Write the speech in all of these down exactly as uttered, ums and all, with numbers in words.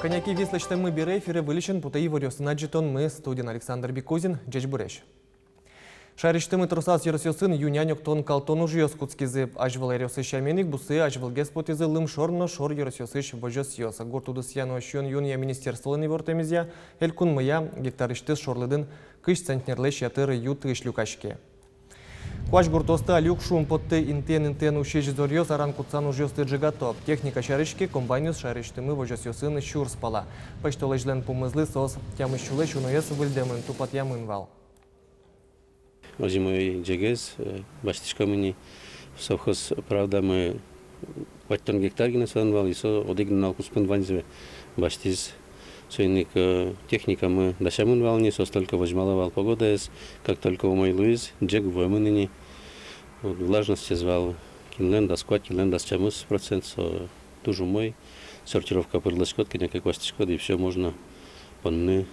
Кӧня ке вис лэсьтэммы бере, эфире выльысен потэ иворъёсын адӟытонмы. Студиын Александр Бикузин. Ӟечбуресь! Шаерысьтымы тросаз ёросъёсын ю-нянь октон-калтон ужъёс кутскизы. Азьвыл Эгра ёросысь сямен ик бусые азьвылгес потӥзы лымшор но шор ёросъёсысь возёсъёс. Гурт удысъя но сиён-юонъя министерстволэн ивортэмезъя, элькунмыя гектарысьтыз шорлыдын кызь центнерлэсь ятыр ю-тысь люкаське. Куазь гуртъёсты али уг шумпотты. Интыен-интыен усись зоръёс аран-кутсан ужъёсты ӝегато. Техника сярысь ке, комбайнъёс шаерысьтымы возёсъёсын сюрс пала. Пӧсьтолэзьлэн пумызлы соос тямыс сюлэсь уноез выльдэмын, тупатъямын вал. Озимой ӟегез, э, басьтӥськом ини в совхоз «Правдамы». Куатьтон гектар гинэ солэн вал, и со одӥг нунал куспын ваньзэ басьтӥз. Соин ик, э, техникамы дасямын вал ни, соос только возьмало вал погодаез. Как только умой луиз, ӟег вуэмын ини. Вот, влажностез вал кинлэн дас куать, кинлэн дас тямыс процент, со туж умой. Сортировка пыр лэзьтӥськод, кӧня ке куасьтӥськод, и всё, можно понны.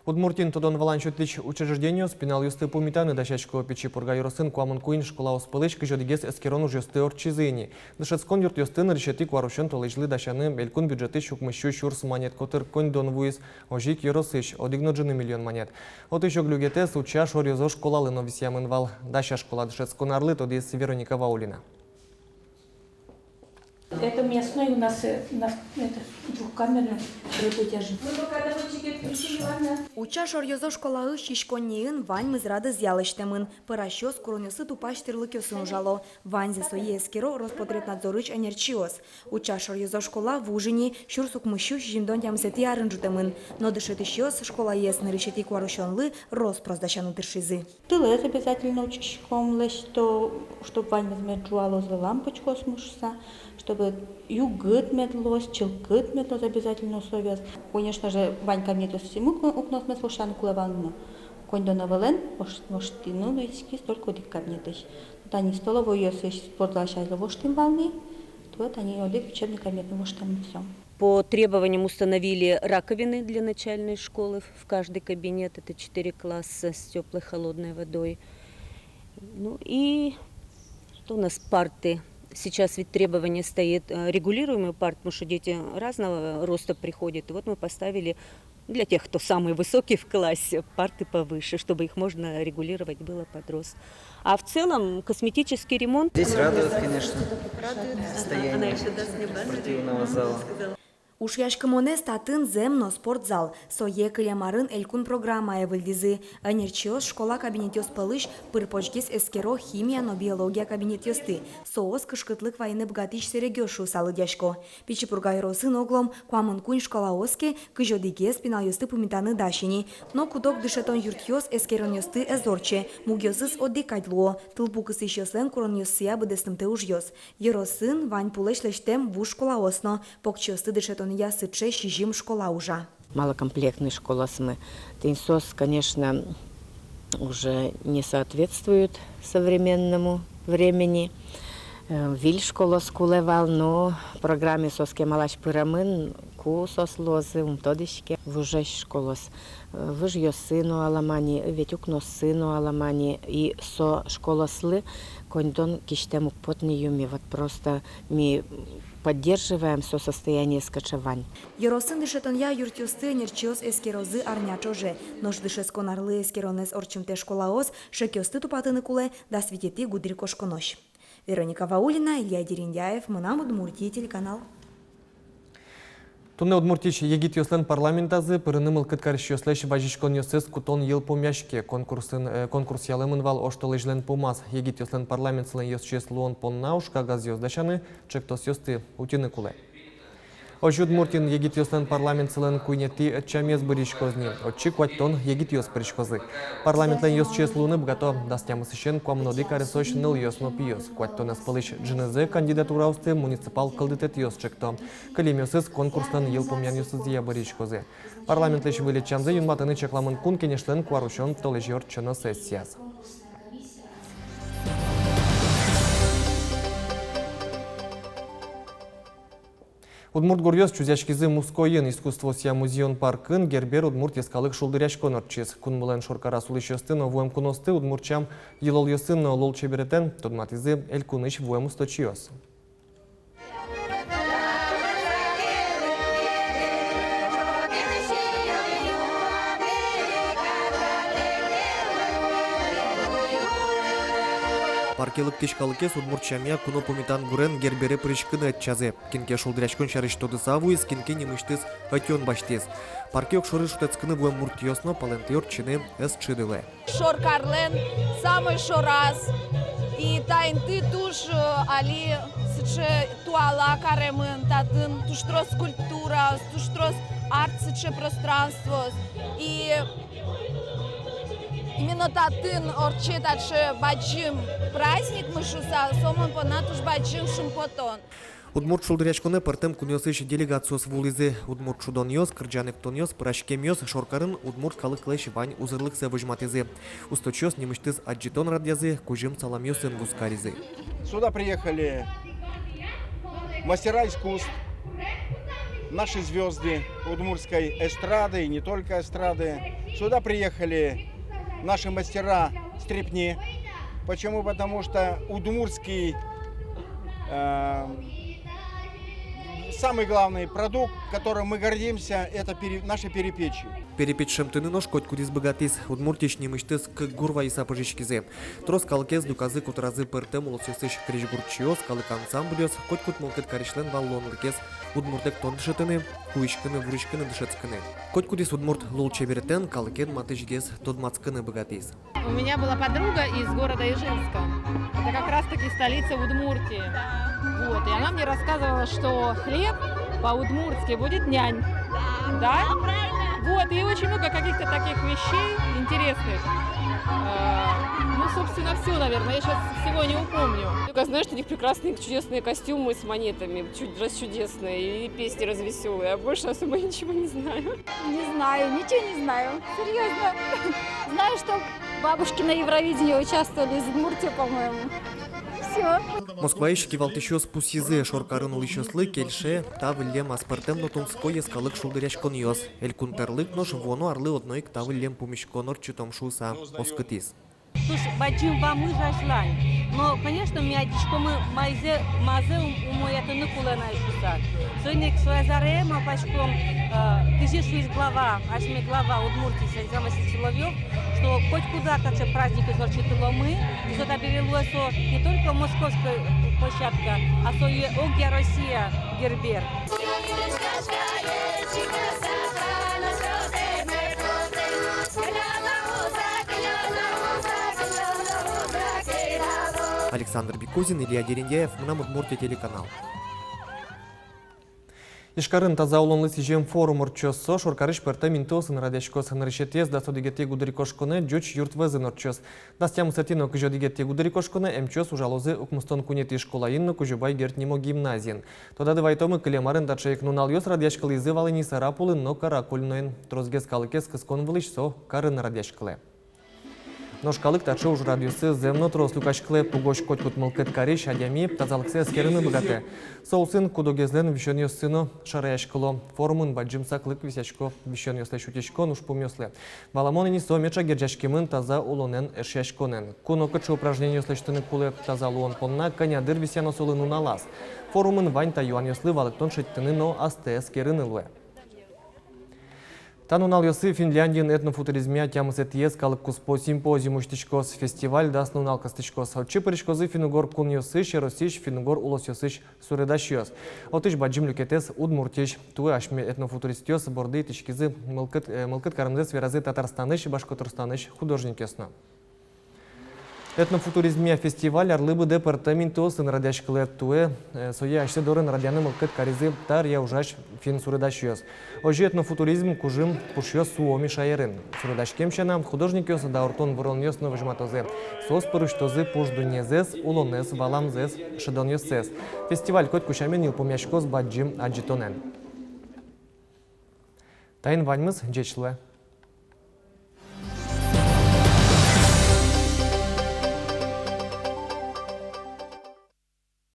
Удмуртиын тодон-валан сётӥсь учреждениос пиналъёсты пумитаны дасясько. Пичи Пурга ёросын куамын куинь школаос пӧлысь кызь одӥгез эскерон ужъёсты ортчизы ини. Дышетскон юртъёсты нырысетӥ куарусён толэзьлы дасяны элькун бюджетысь укмыссю сюрс манет котыр коньдон вуиз. Озьы ик ёросысь одӥг но ӝыны миллион манет. Отысь ог люкетэз Уча шоръёзо школалы но висъямын вал. Дася школа дышетскон арлы тодӥз Вероника Ваулина. Это мясной у нас, э, на, это, двухкамерный, работяжный. Уча шоръёзо школаысь сиськонниын ваньмыз радызъя лэсьтэмын. Пӧрасьёс куронъёслы тупась тӥрлыкъёсын ужало. Ваньзэ сое эскеро Роспотребнадзорысь ӧнерчиос. Уча шоръёзо школа вуж ини, сюрс укмыссю сизьымдон тямысэтӥ арын ӝутэмын. Но дышетӥсьёс школаез нырысетӥ куарусёнлы рос-прос дасяны тыршизы. Тылэз обязательно учкиськом, лэсьто, чтоб ваньмыз мед ӝуалоз, лампочкаос мушса, чтобы югыт мед луоз, чылкыт мед луоз обязательно условиос. Конечно же, вань кабинетъёсысь ик укноосмес воштыны кулэ вал ни, но коньдон ӧвӧлэн вошт-, воштыны луиськиз только одӥг кабинетысь. Тани столовойёсысь, спортзалысь азьло воштӥм вал ни, то тани одӥг учебный кабинет но воштэмын, всё. По требованиям установили раковины для начальной школы в каждый кабинет. Это четыре класса с тёплой холодной водой. Ну и что у нас, парты? Сейчас ведь требование стоит, э, регулируемые парты, потому что дети разного роста приходят. И вот мы поставили для тех, кто самый высокий в классе, парты повыше, чтобы их можно регулировать было под рост. А в целом косметический ремонт. Здесь радует, конечно, состояние спортивного зала. Ушъяськымонэз татын зэм но спортзал. Сое кылем арын элькун программае выльдӥзы. Ӧнерчиос школа кабинетъёс пӧлысь пыр-почгес эскеро химия но биология кабинетъёсты. Соос кышкытлык вайыны быгатӥсь сэрегъёс шуыса лыдъясько. Пичи Пурга ёросын оглом куамын куинь школаос ке, кызь одӥгез пиналъёсты пумитаны дась ини. Но куд-ог дышетон юртъёс эскеронъёсты ӧз ортче, мугъёсыз одӥг кадь луо, тылпу кысӥсьёслэн куронъёссыя быдэстымтэ ужъёс. Ёросын ваньпулэсь лэсьтэм вуж школаос но, покчиосты дышетонъя сыӵе сизьым школа ужа. Малокомплектный школаосмы. Тӥни соос, конечно, уже не соответствуют современному времени. Э, виль школаос кулэ вал, но программае соос кемалась пыремын, ку соос луозы, ум тодӥське. Вужесь школаос, э, выжъёссы но аламаны, ведь укнооссы но аламаны, и со школаослы коньдон кисьтэм уг поты ни юми. Вот просто ми поддерживаем со состояниез, кыӵе вань. Ёросын дышетонъя юртъёсты ӧнерчиос эскерозы арня ӵоже. Нош дышетскон арлы эскеронэз ортчымтэ школаос шекъёсты тупатыны кулэ дас витетӥ гудырикошконозь. Вероника Ваулина, Илья Дерендяев, «Мынам Удмуртие» телеканал. Туннэ Удмуртиысь егитъёслэн парламентазы пырыны мылкыд карисьёслэсь вазиськонъёссэс кутон йылпумъяське. Конкурсын, э, конкурс ялэмын вал оштолэзьлэн пумаз. Егитъёслэн парламентсылэн ёзчиез луон понна уж кагазъёс дасяны, ӵектосъёсты утьыны кулэ. Озьы Удмуртиын егитъёслэн парламентсылэн куинетӥ ӧтчамез бырйиськоз ни. Отчы куатьтон егитъёс пыриськозы. Парламентлэн ёзчиез луыны быгато дас тямысысен куамын одӥг аресозь нылъёс но пиос. Куатьтонэз пӧлысь ӝынызэ кандидатураосты муниципал кылдытэтъёс ӵекто. Кылемъёсыз конкурслэн йылпумъянъёсызъя бырйиськозы. Парламентлэсь выль ӧтчамзэ юнматыны чакламын Кун Кенешлэн куарусён толэзе ортчоно сессияз. Удмурт гуръёс чузъяськизы Мускоын. Искусствоосъя музеен паркын Гербер удмурт йӧскалык шулдыръяськон ортчиз. Кунмылэн шоркараз улӥсьёсты но вуэм куноосты удмурт сям-йылолъёсын но лулчеберетэн тодматӥзы элькунысь вуэм усточиос. Парке лыктӥсь калыкез удмурт сямъя куно пумитан гурен Гербере пыриськыны ӧтчазы. Кин ке шулдыръяськон сярысь тодыса вуиз, кин ке нимысьтыз ӧтён басьтӥз. Парке огшоры шутэтскыны вуэм муртъёс но палэнтӥ ортчыны ӧз чидылэ. Шоркарлэн самой шораз. И та инты туж, э, али сыӵе туала каремын, татын туж трос скульптураос, туж трос арт сыӵе пространствоос. И именно татын ортче таӵе бадӟым праздник, мыш шуса, со мон понна туж бадӟым шумпотон. Удмурт шулдыръяськонэ пӧртэм кунъёсысь делегациос вуылӥзы. Удмурт шудонъёс, кырӟан-эктонъёс, пыраськемъёс, шоркарын удмурт калыклэсь вань узырлыксэ возьматӥзы. Усточиос нимысьтыз адӟытон радъязы, кузьым саламъёсын вузкаризы. Сюда приехали мастера искусств, наши звёзды удмуртской эстрады и не только эстрады. Сюда приехали наши мастера стряпни. Почему? Потому что удмуртский, э, самый главный продукт, которым мы гордимся, это пере-, наши перепечи. Перепеч шемтыны нош котькудӥз быгатӥз. Удмуртиысь нимысьтыз кык гур вайыса пыжиськизы. Трос калыкез люказы котыразы пӧртэм улосъёсысь крезьгурчиос, калык ансамбльёс, котькуд мылкыд карисьлэн валлонлыкез: удмурт эктон дышетыны, куиськыны, вуриськыны дышетскыны. Котькудӥз удмурт лулчеберетэн калыкен матысьгес тодматскыны быгатӥз. У меня была подруга из города Ижевска. Это как раз-таки столица Удмуртии. Вот, и она мне рассказывала, что хлеб по-удмуртски будет нянь. Да? Да, правильно. Вот, и очень много каких-то таких вещей интересных. Э, ну, собственно, всё, наверное. Я щас всего не упомню. Только знаешь, что у них прекрасные, чудесные костюмы с манетами. Чуд-, расчудесные. И песни развесёлые. А больше особо ничего не знаю. Не знаю, ничего не знаю. Серьёзно. Знаю, что бабушки на Евровидении участвовали из Удмуртии, по-моему. Всё. Москваысь кивалтӥсьёс пусйизы: шоркарын улӥсьёслы кельше та выллем аспӧртэм но тунсыко йӧскалык шулдыръяськонъёс. Элькун тӧрлык нош вуоно арлы одно ик та выллем пумиськон ортчытом шуыса оскытӥз. Туж бадӟым вамыш азьлань. Но, конечно, ми адӟиськомы, мазэ, мазэ ум-, умоятыны кулэ на шуыса. Соин ик соиз аре малпаськом, э, кызьы шуиз глава, асьме глава Удмуртии Александр Васильевич Соловьёв, что котькуд ар таӵе праздникез ортчытыломы, и со табере луэ со не только московской площадка, а со и огъя Россия Гербер. Александр Бекузин, Илья Дерендяев, «Мынам Удмуртие» телеканал. Ижкарын таза улонлы сӥзем форум ортчоз. Со шоркарысь пӧртэм интыосын радъяськоз. Нырысетӥез дас одӥгетӥ гудырикошконэ ӟуч юрт вӧзын ортчоз. Дас тямысэтӥ но кызь одӥгетӥ гудырикошконэ эмчиос ужалозы укмыстон куинетӥ школаын но Кузебай Герд нимо гимназиын. Тодады вайытомы, кылем арын таӵе ик нуналъёс радъяськылӥзы вал ини Сарапулын но Каракулиноын. Тросгес калыкез кыскон вылысь со карын радъяськылэ. Нош калык таӵе ужрадъёсы зэм но трос люкаськылэ. Пугось котькуд мылкыд карись адями тазалыксэ эскерыны быгатэ. Со улсын куд-огезлэн висёнъёссы но шараяськыло. Форумын бадӟым саклык висъясько висёнъёслэсь утиськон ужпумъёслы. Валамон ини, со меӵак герӟаськемын таза улонэн эшъяськонэн. Ку но кыӵе упражнениос лэсьтыны кулэ таза луон понна, кӧня дыр висъяно солы нуналаз. Форумын вань та юанъёслы валэктон шедьтыны но астэ эскерыны луэ. Та нуналъёсы Финляндиын этнофутуризмъя тямысэтӥез калык куспо симпозиум усьтӥськоз. Фестиваль дас нунал кыстӥськоз. Отчы пыриськозы финн-угор кунъёсысь, Россиысь, финн-угор улосъёсысь суредасьёс. Отысь бадӟым люкетэз Удмуртиысь. Туэ асьме этнофутуристъёс борды итӥськизы, мылкыд, э, мылкыд каремзэс веразы Татарстанысь, Башкортостанысь художникъёс но. Этнофутуризмъя фестиваль арлы быдэ пӧртэм интыосын радъяськылэ. Туэ, э, сое асьсэ дорын радъяны мылкыд каризы та ӧръя ужась финн суредасьёс. Озьы этнофутуризм кужым пушъёс Суоми шаерын. Суредаськем сяна, художникъёс дауртон-выронъёс но возьматозы. Соос пыр усьтозы пуш дуннезэс, улонэз, валамзэс, шӧдонъёссэс. Фестиваль котьку сямен йылпумъяськоз бадӟым адӟытонэн. Таин ваньмыз. Ӟеч луэ.